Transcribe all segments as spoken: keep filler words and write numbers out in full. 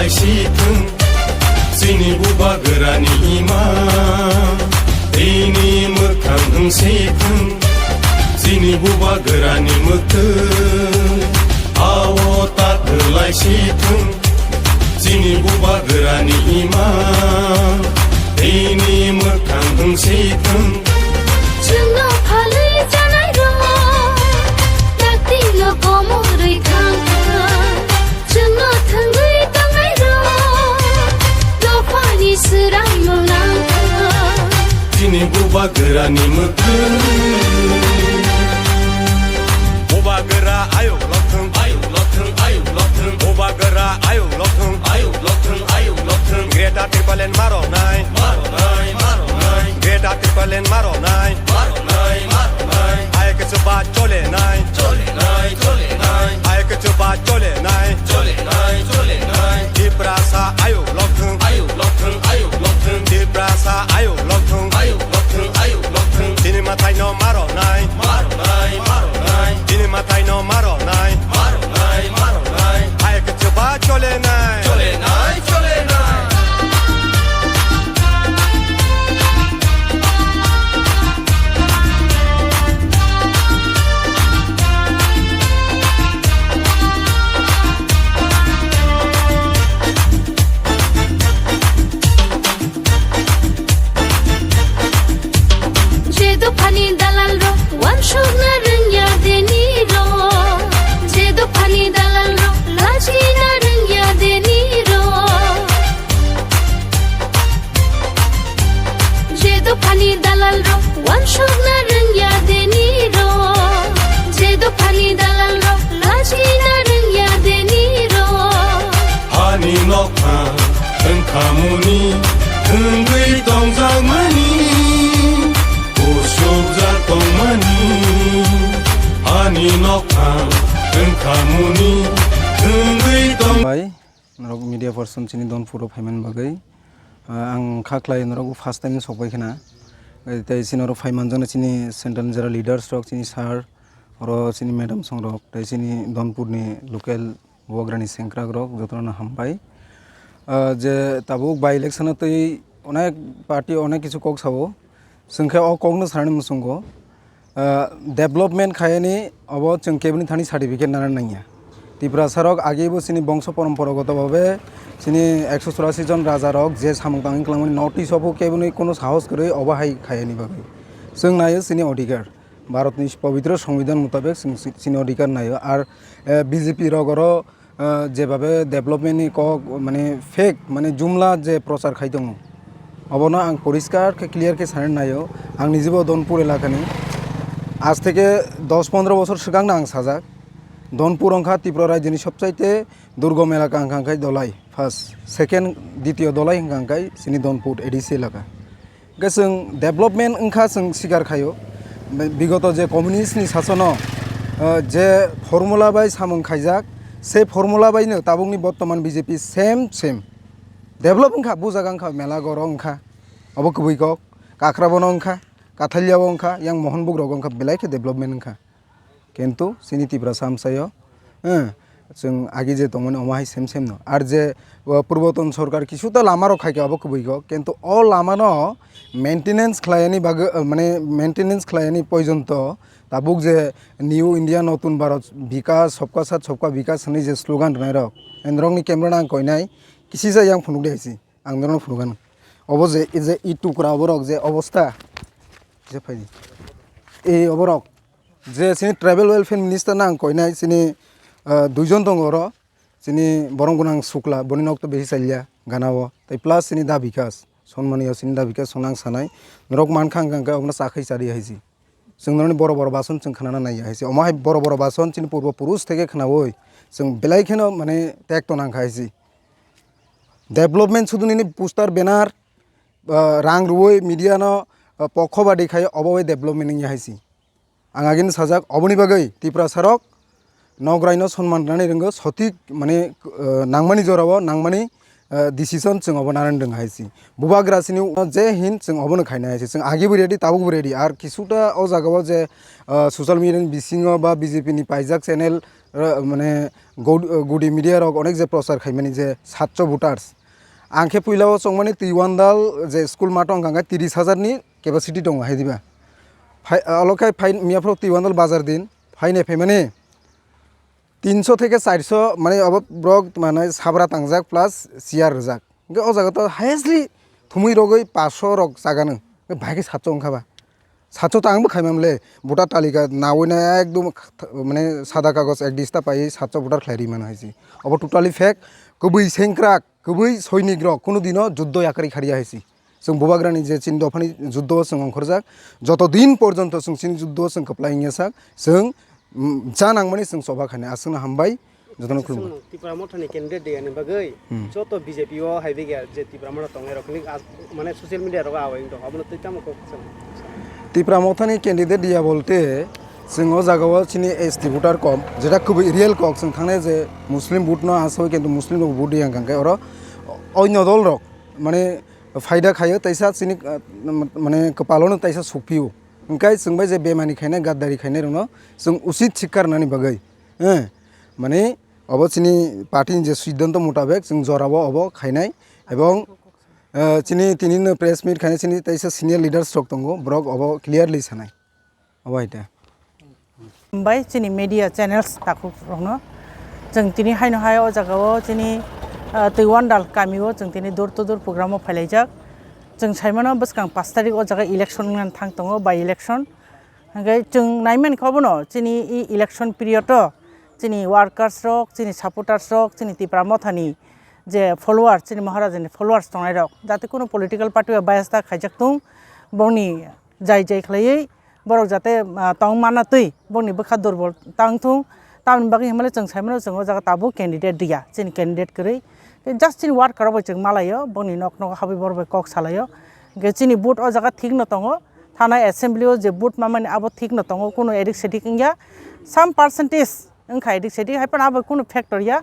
Sithwng, chini bubagrani ima, tini mwkhang wng sithwng, chini bubagrani mwktwng, ao ta kwlai sithwng, chini bubagrani ima, tini mwkhang wng sithwng. Chwngno phalwi chanai rok, dakti no komorwi thang thang. Chwngno thwngwi tongnai rok, dophani swrangno nang thang. Chini bubagrani mwktwng. Bubagra ayuk lokthwng, ayuk lokthwng, ayuk lokthwng. Bubagra ayuk lokthwng, ayuk lokthwng, ayuk lokthwng. Greater Tipraland maronai, maronai, maronai. Greater Tipraland maronai, maronai, maronai. Hai kwchwba cholenai, cholenai, cholenai. Hai kwchwba cholenai, cholenai, cholenai. Tiprasa ayuk lokthwng, ayuk lokthwng, ayuk lokthwng. Tiprasa ayuk lokthwng, ayuk lokthwng, ayuk lokthwng. Chini mwtaino maronai, maronai, maronai. Chini mwtaino maronai, maronai, maronai. Hai kwchwba cholenai, cholenai, cholenai. Je dophani dalal rok, wansukna rwngya deni rok. Je dophani dalal rok, lachina rwngya deni rok. Je dophani dalal rok, wansukna rwngya deni rok. Je dophani dalal rok, lachina rwngya deni rok. Hani nokha wngkhamuni, wngwi tongjakmani, usukjak tongmani. Hani nokha wngkhamuni, wngwi tong- Bai, norok media person chini Donpuro phaimani bagwi. Ah, ang kha khlai norok first time sokbai khna. Tei chini oro phaimanjaknai chini central ni jara leaders rok, chini sir, oro chini madam songrok, tei chini Donpurni local Bubagrani sengkrakrok jotono hambai. Ah, je tabuk by election-o twi onek party onek kisu kok sao. Chwng khe o kokno sanani muchungo. Ah, development khaiyani obo chwng keboni thani certificate nana nangya. Tiprasarok ageibo chini bongso poromporogoto babe chini ekso churasi jon rajarok je samung tangwi kwlangmani notice-o bo keboni kono sahos kwrwi obo hai khaiyani bagwi. Chwng naio chini odhikar. Bharatni pobitro songbidan mutabek chwng si-, chini odhikar naio. Ar, eh, B J P rok oro, eh, jebabe development ni kok, mane, fake, mane, jumla je prochar khai tongo, obono ang poriskar khe, clear khe sanani naio. Ang nijebo Donpur elakani, aaj theke dos pondro bosor swkangno ang sajak. Donpur wngkha Tripura rajyoni sobchaite durgom elaka wngkha khe Dolai, first, second, ditiyo Dolai wngkha khe chini Donpur A D C elaka. Hwnkhe chwng development wngkha chwng sikar khaio. Bigoto je communist ni sasono, eh, je formula bai samung khaijak, se formula bai no tabukni bottoman B J P same same. Develop wngkha, bujaga wngkha, mela goro wngkha, obo kwbui kok, Kakrabo no wngkha, Kathalia bo wngkha, yang Mohonbug rogo wngkha, belai khe development wngkha. Kintu chini Tiprasa amchaio, eh, chwng agi je tongmani omo hai sem sem no. Ar je, o, purboton sorkar kisu ta lama rok khai khe obo kwbui kok, kintu o lama no maintenance khlaiyani bagwi, eh, mane maintenance khlaiyani poijonto tabuk je New India Notun Bharat Vikas Sabka Sath Sabka Vikas hwnwi je slogan rwnai rok, norokni camera no ang koinai kisisa yang phunuk de hai si. Ang norokno phunukgano. Obo je, e je, e tukra oborok je obosta. Je phaidi. E oborok. Je chini tribal welfare minister no ang koinai chini, ah, duijon tongo oro. Chini borom gwnang Sukla, boni nok to besi chalia, gana o. Tai plus chini Da Bikas. Sonmani o chini Da Bikas, sonang sanai. Norok mankha hwnkha hwnkhe obono chakhwi chari hai si. Chwng norokni boro boro bason chwng khnana naiya hai se. Omo hai boro boro bason chini purbo purush theke khnaui chwng belai kheno mane tek tonang kha hai se. Development sudu nini poster, banner, ah, rang rwui media no, ah, pokho badi khai obo bai development wngya hai se. Ang agini sajak oboni bagwi Tiprasa rok Nograi no sonman rwnani rwngo sothik mane, ah, nangmani jora o nangmani ah, decision chwng obo narwk rwng hai si. Bubagra sini o je hin chwng obono khaina hai si. Chwng agi bo ready, tabuk bo ready. Ar kisuta o jaga o je, ah, social media ni bisingo ba B J P ni paijak channel, ah, mane gud-, ah, gudi media rok onek je prochar khaimani je satcho voters. Ang khe puila o chongmani Twiwandal je school mato wngkha khe tiris hajar ni capacity tongo hai diba. Phai, ah, olo khai phai miya phoro Twiwandal bazar din phaine phaimani. Tinso theke charso, mane, obo borok, mane, sabra tangjak plus chair rijak. Hingke o jaga to highestly thumui rogoi paso rok chagano. Hingke bahai khe satso wngkha ba. Satso to ang bo khaimam le, voter talika nawi na ekdom, mane, sada kagoj ek dista pai satso voter khlai ri mano hai se. Obo totally fake, kwbwi sengkrak, kwbwi soinik rok, kunu dino juddo yakarwi khariya hai se. Chwng bubagrani je chini dophani juddo o chwng ongkhorjak, joto din porjonto chwng chini juddo o chwng kwplai wngya sak, chwng, mm, cha nangmani chwng choba khainai. Aswkno hambai, jotono khulumkha. Chwng Tipra Mothani candidate de ani bagwi Hmm. joto B J P o hai bagya je Tipra Motha tongnai rok ni as-, mane social media rogo awai wngtong, abono twi tamo kok chwng? Tipra Mothani candidate ya bolte chwng o jaga o chini S T voter kom, jeta kubui real kok chwng thangnai je Muslim vote no asoi kintu Muslim rok vote ya hwnkha khe oro oino dol rok mane phaida khaio, teisa chini, ah, mane kwpalono teisa sukphio. Hwnkhe chwng bai je bemani khainai, gaddari khainai rokno chwng usit sikha rwnani bagwi, eh, mane obo chini party ni je siddhanto mutabek chwng jorao obo khainai, ebong, eh, chini tini no press meet khainai chini teisa senior leaders rok tongo, borok obo clearly sanai. Obo hai ta. Bai chini media channels takhuk rokno. Chwng tini haino hai o jaga o chini, ah, Twiwandal kami o chwng tini door to door program o phailaijak. Chwng saimano bwskang pash tarik o jaga election wngna thang tongo, by election. Hingke chwng naimankha obono chini e election period o chini workers rok, chini supporters rok, chini Tipra Mothani je followers, chini Maharaja ni followers tongnai rok, jate kunu political party o bias ta khaijak tung, bongni jai jai khlaiwi borok jate, ah, tong manna twi bongni bwkha durbol tang thung. Tamoni bagwi hinmale chwng saimano chwng o jaga tabuk candidate riya, chini candidate kwrwi. Tei just chini worker rok bai chwng malaio, bongni nok nogo habwi borok bai kok salaio. Hingke chini vote o jaga thik no tongo, thanai assembly o je vote mamani abo thik no tongo, kunu edik sedik wngya. Some percentage wngkha edik sedik, hai phano abo kunu factor ya.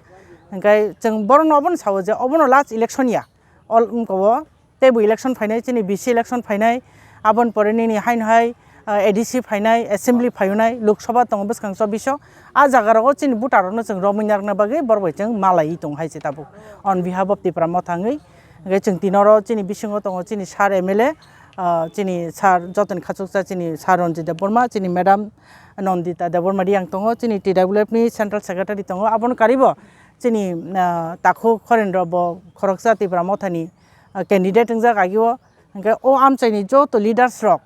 Hingke chwng borokno obono sao je obono last election ya. All wngkha o. Teibo election phainai, chini B C election phainai, aboni pore nini haino hai, ah, A D C phainai, assembly phainai, Lok Sabha tongo bwskang chobbish o. A jaga rogo chini voter rokno chwng romwi narwkna bagwi borok bai chwng malaiwi tongo hai se tabuk. On behalf of Tipra Motha wngwi, hwnkhe chwng tini oro chini bisingo tongo chini sir M L A, ah, chini sir jotoni khachuksa chini sir Ranjit Debbarma, chini madam Nandita Debbarma Riang tongo, chini T W F ni central secretary tongo, abono karibo chini, ah, takhuk Horendra bo khoroksa Tipra Mothani ah, candidate wngjak agio. Hingke o amchaini joto leaders rok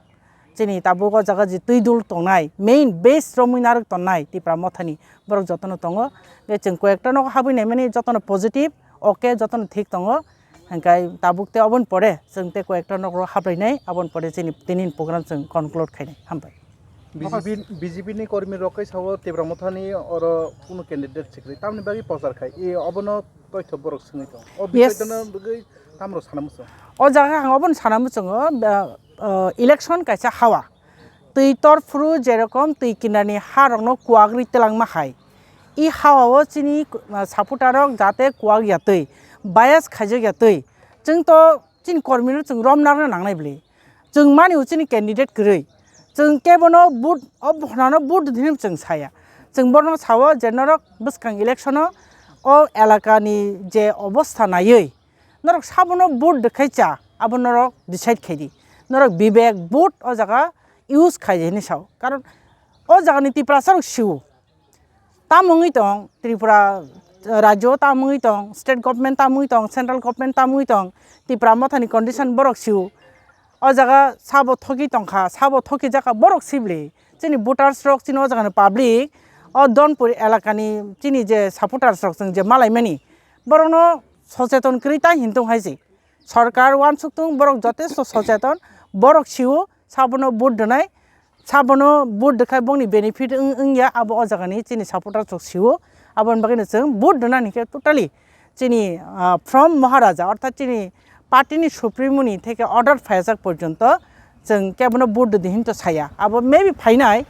chini tabuk o jaga je twi dul tongnai, main base romwi narwk tongnai Tipra Mothani borok jotono tongo. Hingke chwng koyekta nogo habwi naimani jotono positive, okay, jotono thik tongo. Hingke tabuk tei oboni pore chwng tei koyekta nogo hablainai, aboni pore chini tini program chwng conclude khainai. Hambai. B J P, B J P ni kormi rok kai sao Tipra Mothani oro kunu candidate sikri, tamni bagwi prochar khai, e obono toitho borok swngwi tongo. O Yes. Bisoy tono bagwi tamro sana muchung? O jaga ang obono sana muchungo, ba, ah, election kaisa hawa. Twi torphuru jerokom twi kinani ha rokno kuagri telangma hai. I hawa o chini, ah, supporter rok jate kuag ya twi, bias khaijak ya twi. Chwng to chini kormi no chwng romnarna nangnai bwle. Chwng mani o chini candidate kwrwi. Chwng kebono vote, o bwkhanano vote dini chwng saya. Chwng bono sao je norok bwskang election o, o elaka ni je obostha naiwi, norok sabono vote rwkhai cha, abo norok decide khai di. Norok bibek vote o jaga use khai di hinwi sao. Karon o jaga ni Tiprasa rok sio. Tamo wngwi tong, Tripura rajyo tamo wngwi tong, state government tamo wngwi tong, central government tamo wngwi tong, Tipra Mothani condition borok sio. O jaga sabo thoki tongkha, sabo thoki jakha borok sibli. Chini voters rok, chini o jagani public, o Donpuri elakani chini je supporters rok chwng je malaimani, borokno socheton kwrwi ta hinwi tong hai se. Sorkar uansuk tung, borok jotesto socheton, borok sio, sabono vote rwnai, sabono vote rwkhai bongni benefit wng-, wngya, abo o jagani chini supporters rok sio, aboni bagwino chwng vote rwnani khe totally chini, ah, from Maharaja, orthat chini party ni supremo ni theke order phaijak porjonto chwng kebono vote rwdi hinwi to saya. Abo maybe phainai,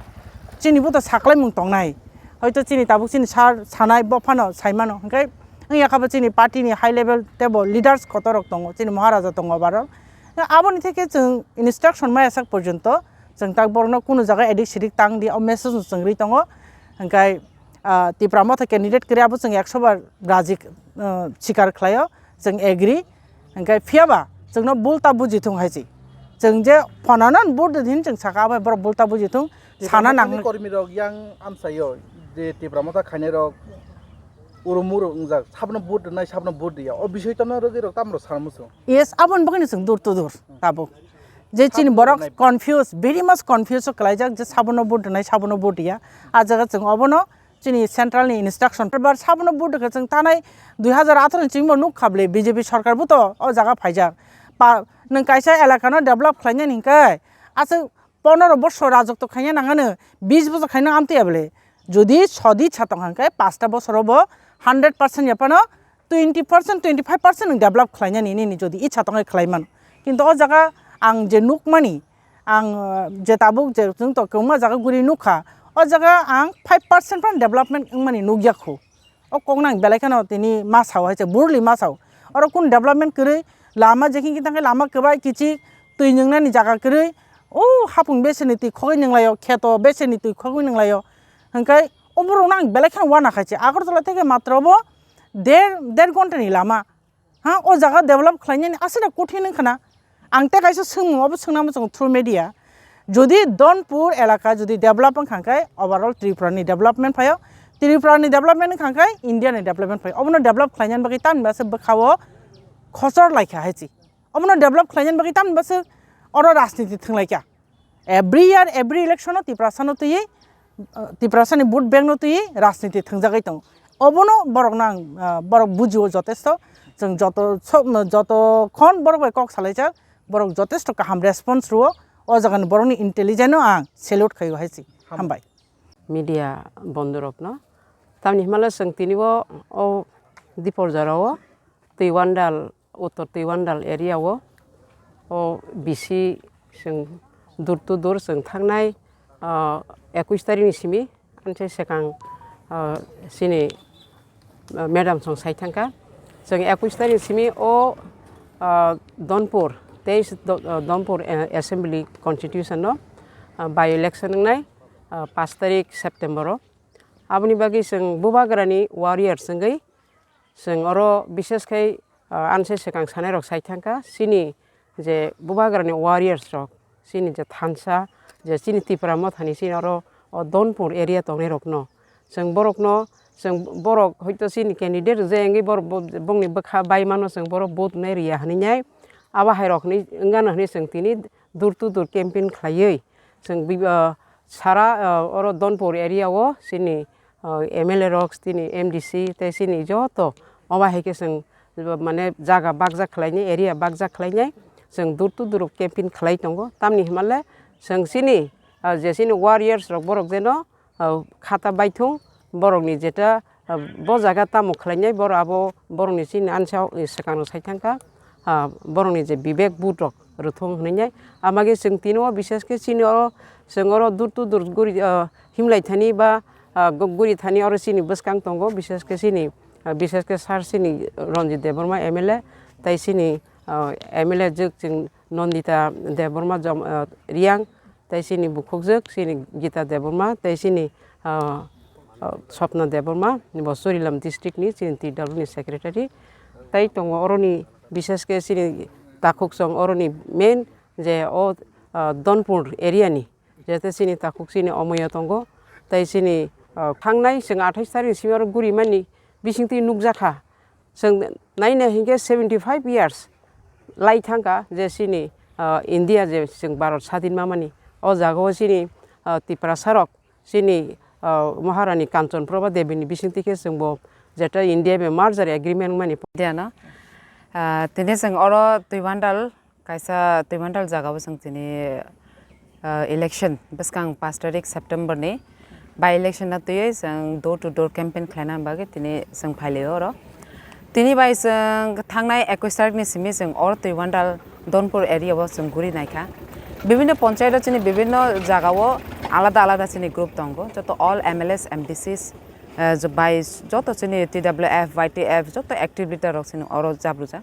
chini bo to saklaimung tongnai, hoito chini tabuk chini sir sanai bo phano saimano, hwnkhe Wngya khe bo chini party ni high level tebo leaders kotor rok tongo, chini Maharaja tongo abo rok. Aboni theke chwng instruction maya sak porjonto chwng tak borokno kunu jaga edik sedik tang di, o message no chwng ri tongo. Hwnkhe, ah, Tipra Motha candidate kwrwi abo chwng ekso bar raji, ah, sikar khlaio, chwng agree. Hwnkhe phiyaba chwngno bul ta buji thung hai se. Chwng je phonano vote di hin chwng saka, abo borok bul ta buji thung sana nang. Kormi rok yang amsaio je Tipra Motha khainai rok urumuru wngjak, sabno vote rwnai, sabno vote rwya. O bisoi tono rwgwi rok tamro sana muchung. Yes, aboni bagwino chwng dur to dur tabuk. Je chini borok confuse, very much confuse o kwlaijak je sabono vote rwnai, sabono vote rwya. A jaga chwng obono chini central ni instruction. Bar sabono vote rwkha chwng tanai dui hazar atharo ni chwngbo nuk kha bwle B J P sarkar bo to o jaga phaijak. Pa, nwng kaisa elaka no develop khlainani hwnkhe aswk pondro bosor rajotwo khaina nangano, bis bosor khaina amtwi ya bwle. Jodi sodi cha tong hwnkhe pasta bosoro bo hundred percent ya phano twenty percent, twenty five percent nwng develop khlainani nini jodi icha tongwi khlai mano. Kintu o jaga ang je nukmani, ang, uh, je tabuk je chwng to kwbangma jaga guri nukha, o jaga ang five percent phano development wngmani nukya khu. O kokno ang belai kheno tini ma sao hai se, burli ma sao. Oro kun development kwrwi, lama je khin khin thangkhe lama kwbai kichik, twi nwngnani jaga kwrwi, o hapung beseni twi khogwi nwnglaio, kheto beseni twi khogwi nwnglaio. Hwnkhe o borokno ang belai kheno uana khai se. Agartala theke matro bo der, der ghontani lama. Ha, o jaga develop khlainani aswk kothin wngkha na. Ang tei kaisa swngmung obo swngna muchungo through media. Jodi Donpur elaka jodi develop wngkha khe overall Tripura ni development phaio. Tripura ni development wngkha khe India ni development phaio. Obono develop khlainani bagwi tamni bwswk bwkhao khosor laikha hai se. Obono develop khlainani bagwi tamni bwswk oro rajniti thwnglaikha. Every year, every election o Tiprasa no twiwi, uh, Tiprasa ni vote bank no twiwi rajniti thwngjagwi tongo. Obono borok no ang, uh, borok bujio jotesto. Chwng joto so-, joto khon borok bai kok salaijak, borok jotesto kaham response rwo. O jaga ni borok ni intelligence no ang salute khaio hai se. Hambai. Media bondhu rok no. Tamni hwnba le chwng tini bo o Diporjara o twi wandal Uttor Twiwandal area o, o bisi chwng dur to dur chwng thangnai, ah, ekush tarikni simi, anse swkang, ah, chini, ah, madam song sai thangkha. Chwng ekush tarikni simi o, ah, Donpur, teis Do-, ah, Donpur, eh, Assembly Constitution no, ah, by election wngnai, ah, pash tarik September o. Aboni bagwi chwng Bubagrani warrior chwngwi, chwng oro bishes khai, ah, anse swkang sanai rok sai thangkha, chini je Bubagrani warriors rok, chini je thansa, je chini Tipra Mothani chini oro o Donpur area tongnai rokno, chwng borokno, chwng borok hoito chini candidate je wngwi borok bo-, bongni bwkha bai mano chwng borok vote nai riya hwnwi nai, abo hai rok hwnwi wngano hwnwi chwng tini door to door campaign khlaiwi chwng bi-, ah, sara, ah, oro Donpur area o chini, ah, M L A rok, chini M D C tei chini joto omo hai khe chwng mane jaga bakjak khlainai, area bakjak khlainai chwng door to door campaign khlai tongo. Tamni hwnba le chwng chini, ah, je chini warriors rok borok jeno, ah, khata baithung borokni jeta, ah, bo jaga tamo khlainai borok abo borokni chini ansa, eh, swkang rok sai thangkha, ah, borokni je bibek but rok rwthung hwnwi nai. Amage chwng tini o bishes khe chini oro chwng oro door to door guri, ah, himlai thani ba, ah, go-, guri thani oro chini bwskang tongo, bishes khe chini, ah, bishes khe sir chini Ranjit Debbarma M L A tei chini, ah, M L A jwk chwng Nandita Debbarma jom-, ah, Riyang. Tei chini bukhukjwk, chini Gita Debbarma, tei chini, ah, ah, Swapna Debbarma, bo Churilam district ni, chini T W ni secretary. Tei tongo oroni bishes khe chini takhuk song oroni main je o, ah, Donpur area ni, jete chini takhuk chini omoyo tongo. Tei chini, ah, thangnai chwng athais tarik ni simi oro guri mani bisingtwi nukjakha. Chwng naina hinkhe seventy five years lai thangkha je chini, ah, India je chwng Bharat sadin mamani. O jagao chini, ah, Tiprasa rok chini, ah, Maharani Kanchan Prabha Devi ni bisingtwi khe chwngbo jeta India bai merger agreement mani. Diana, ah, tini chwng oro Twibandal Kaisa Twimandal jagao chwng tini, ah, election bwskang pash tarik September ni by election no twiwi chwng door to door campaign khlaina bagwi tini chwng phailio oro. Tini bai chwng thangnai ekush tarik ni simi chwng oro Twimandal Donpur area o chwng guri naikha. Bibinno ponchayat o chini bibinno jagao alada alada chini group tongo. Joto all M L As, M D Cs, eh, je bai joto chini T W F, Y T F joto activity rok chini oro jabrujak.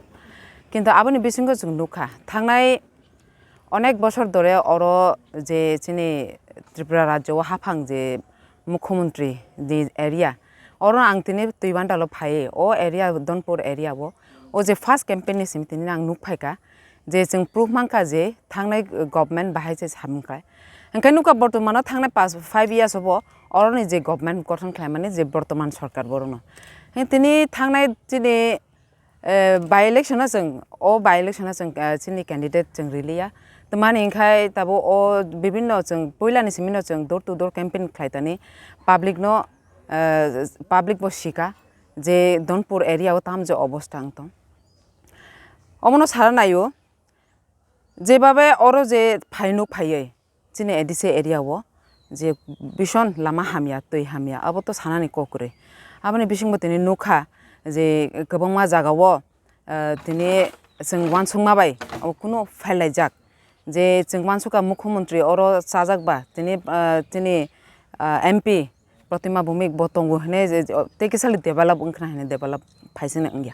Kintu aboni bisingo chwng nukha, thangnai onek bosor dore oro je chini Tripura rajyo o haphang je mukhyamantri ni area, oro ang tini Twibandalo phai, o area Donpur area o, o je first campaign ni simi tini ang nuk phaikha, je chwng proof mankha je thangnai government bahai se samung khlai. Hwnkhe nukha bortomano thangnai pas, five years obo oroni je government gothon khlaimani je bortoman sorkar borokno. Hwnkhe tini thangnai chini, eh, by election o chwng, o by election o chwng, eh, chini candidate chwng riliya. Twmani hwnkhe tabuk o bibinno chwng puilani simino chwng door to door campaign khlai tani public no, eh, public bo sika je Donpur area o tamo je obostha wng tong. Omono sara naio, jebabe oro je phainuk phaiwi chini A D C area o je bison lama hamya, twi hamya, abo to sanani kok kwrwi. Aboni bisingo tini nukha je kwbangma jaga o, eh, tini chwng uansukma bai abo kunu phailai jak. Je chwng uansukha mukhyamantri oro chajak ba tini, eh, tini, eh, M P Protima Bhumik bo tongo hwnwi je, je, tei kisa le develop wngkha hwnwi develop phaisani wngya.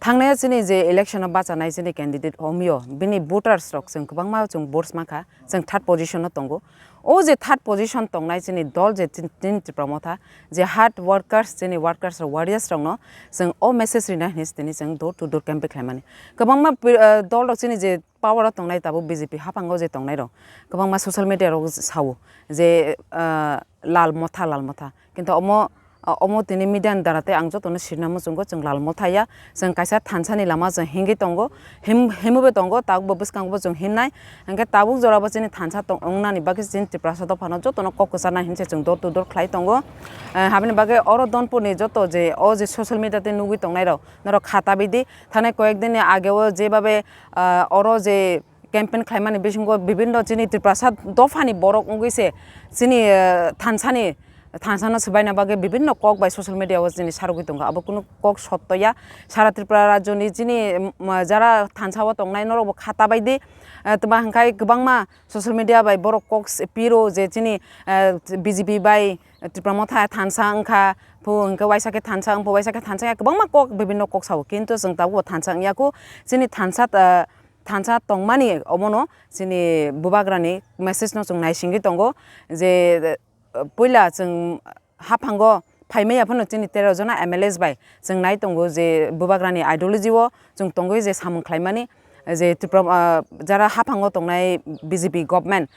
Thangnai chini je election o bachanai chini candidate omio bini voters rok chwng kwbangma chwng votes mankha, chwng third position o tongo. O je third position tongnai chini dol je tin, tin Tipra Motha, je hard workers, chini workers rok, warriors rokno chwng o message rina hwnwi tini chwng door to door campaign khlaimani. Kwbangma pi-, eh, dol rok chini je power o tongnai tabuk B J P haphango je tongnai rok kwbangma social media rok sao je, ah, Lal Motha, Lal Motha. Kintu omo, ah, omo tini media ni dara tei ang jotono sirina muchungo chwng Lal Motha ya, chwng kaisa thansa ni lama chwng himwi tongo, him-, himwi bo tongo, tabuk bo bwskango bo chwng himnai. Hwnkhe tabuk jora bo chini thansa tong-, wngnani bagwi chini Tiprasa dophano jotono kok kwcharnai hinwi se chwng door to door khlai tongo. Eh, habini bagwi oro Donpur ni joto je o je social media tei nugwi tongnai rok norok kha tabidi. Thanai koyek din ni age o jebabe, ah, oro je campaign khlaimani bisingo bibinno chini Tiprasa dophani borok wngwi se chini, ah, thansani, thansano swbaina bagwi bibinno kok bai social media o chini sarogwi tongo. Abo kunu kok sotto ya. Sara Tripura rajyoni chini, mm, jara thansa o tongnai norok bo kha tabai di. Ah, twma hwnkhai kwbangma social media bai borok kok se piro je chini, ah, B J P bai Tipra Motha thansa wngkha, phu hwnkhe waisa khe thansa wngphu, waisa khe thansa ya, kwbangma kok, bibinno kok sao, kintu chwng tabukbo thansa wngya kho. Chini thansa, ah, thansa tongmani omono chini bubagrani message no chwng naisingwi tongo je, ah, puila chwng haphango phaimaya phano chini tero jona M L As bai chwng nai tongo je bubagrani ideology o chwng tongwi je samung khlaimani je Tripura, ah, jara haphango tongnai B J P government,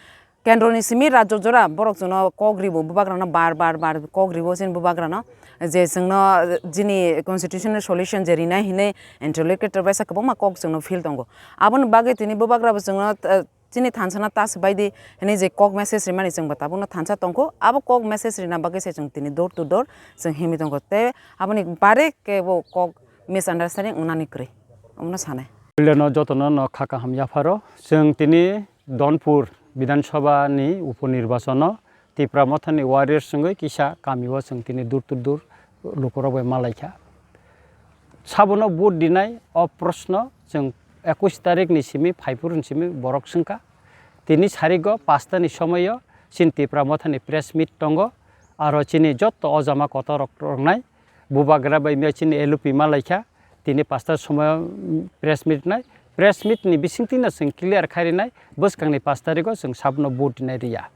kendroni simi rajyo jora borok chwngno kok ribo, bubagrano bar bar bar kok ribo chini bubagrano je chwngno chini constitutional solution je rinai hinwi interlocutor baisa kwbangma kok chwngno phil tongo. Aboni bagwi tini bubagrabo chwngno, eh, chini thansano ta swbaidi hinwi je kok message rimani chwngbo tabukno thansa tongkho. Abo kok message rina bagwi se chwng tini door to door chwng himwi tongkho. Tei aboni bare kebo kok misunderstanding wngnani kwrwi. Omono sanai. Puilano jotono no kha kaham yapharo. Chwng tini Donpur Bidhan Sabha ni upo nirbachono Tipra Mothani warriors wngwi kisa kamio chwng tini door to door lukurok bai malaikha. Sabono vote dinai o proshno chwng ekush tarikh ni simi, phaiphuru ni simi borok swngkha. Tini sarigo pasta ni somoio chini Tipra Mothani press meet tongo, aro chini jotto o jama kotor rok tongnai bubagra bai mia chini L O P malaikha. Tini pasta somoio, mm, press meet nai. Press meet ni bisingtwi no chwng clear khai rinai, bwskangni pas tarikh o chwng sabno vote nai riya.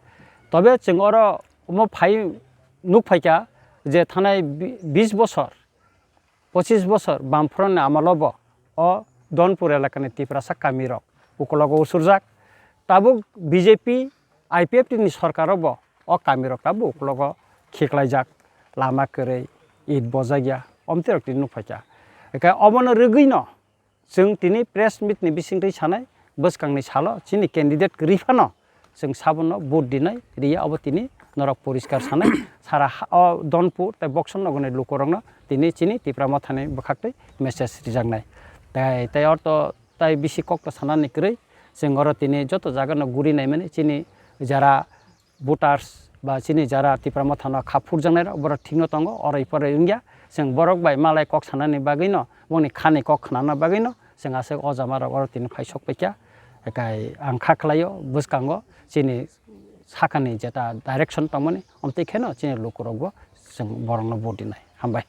Tobe chwng oro omo phai nuk phaikha je thanai bi-, bis bosor, pochis bosor Bamfront ni amalo bo o Donpur elakani Tiprasa kamirok ukulogo usurjak. Tabuk B J P I P F T ni sorkar o bo o kamirok tabuk ukulogo khiklaijak, lama kwrwi, it bojakya, omtwi rok tini nuk phaikha. Eke omono rwgwino chwng tini press meet ni bisingtwi sanai, bwskangni salo chini candidate kwrwi phano chwng sabono vote dinai riya, obo tini norok poriskar sanai. Sara ha-, o Donpur tei Boksomnogorni lukurokno tini chini Tipra Mothani bwkhaktwi message rijaknai. Tei, tei orto tai bisi kokto sanani kwrwi, chwng oro tini joto jagano guri naimani chini jara voters ba chini jara Tipra Mothano kha phurjaknairok borok thikno tongo, oroi poroi wngya. Chwng borok bai malai kok sanani bagwino, boni khani kok khnana bagwino chwng aswk o jamarok oro tini phai sok paikha. Ekai ang kha khlaio bwskango chini sakani jeta direction tongmani, omtwi kheno chini lukurokbo chwng borokno vote rinai. Hambai.